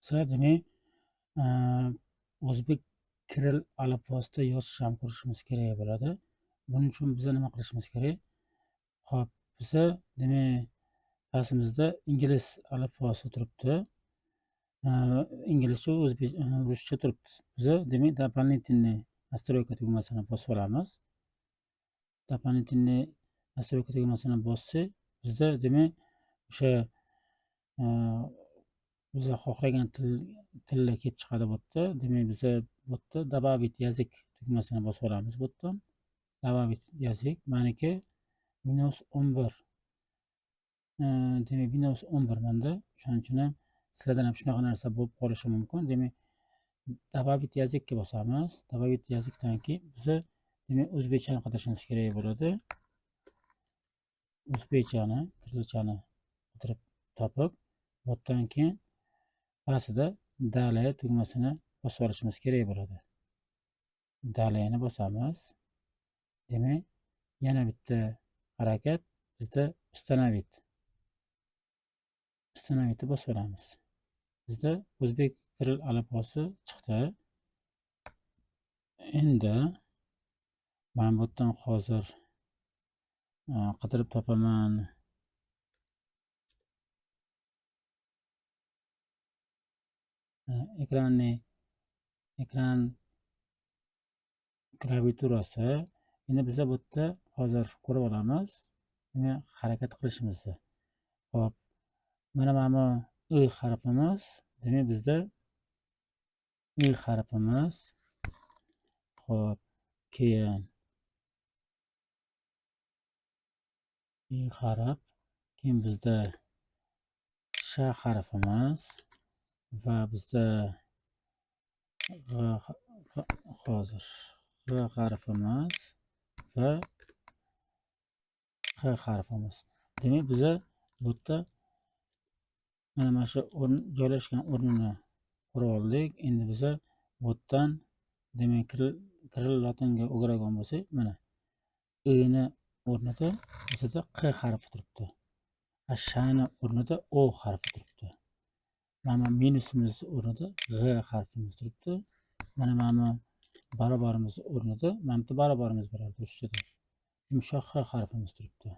Biza demak o'zbek kirill alifbosida yozish ham ko'rishimiz kerak bo'ladi. Buning uchun biza nima qilishimiz kerak? Xo'p, biza demak pastimizda ingliz alifbosi turibdi. Inglizcha, o'zbek, ruscha turibdi. Biza demak дополнительный настройка tugmasini bosib olamiz. Дополнительный настройка tugmasini bossak, bizda demak o'sha biza xohlagan tillar kelib chiqadi bu yerda. Demak, biza bu yerda добавить язык tugmasini bosib olamiz bu yerdan. Добавить язык maniki Windows 11. Demak, Windows 11 manda. Shuning uchun ham sizlardan ham shunaqa narsa bo'lib qolishi mumkin. Demak, добавить язык ga bosamiz. Добавить язык dan keyin biza demak o'zbekchani qidirishimiz kerak bo'ladi. O'zbekchani, kirilchani qidirib topib, bu yerdan keyin pastida Далее tugmasini bosib olishimiz kerak bo'ladi. Далее ni bosamiz. Demak, yana bitta harakat bizda установить. Установить ni bosib olamiz. Bizda o'zbek kirill alifbosi chiqdi. Endi men bu yerdan hozir qidirib topaman. Ekran klaviaturasi. Endi biza bu yerda hozir ko'rib olamiz nima harakat qilishimizni. Xo'p, mana bu i harfimiz, demak bizda i harfimiz. Xo'p, keyin i harf, keyin bizda sh harfimiz va bizda hozir g'j harfimiz va x harfimiz. Demak, biza bu yerda mana shu o'rin joylashgan o'rnini ko'rib oldik. Endi biza bu yerdan demak kirill lotinga o'giradigan bo'lsak, mana i ni o'rnida bizda q harfi turibdi. Shni o'rnida o harfi turibdi. Mana minusimiz o'rnida g'j harfimiz turibdi. Mana barobarimiz o'rnida, mana bu barobarimiz bo'lardi ruschada. Yumshoq x harfimiz turibdi.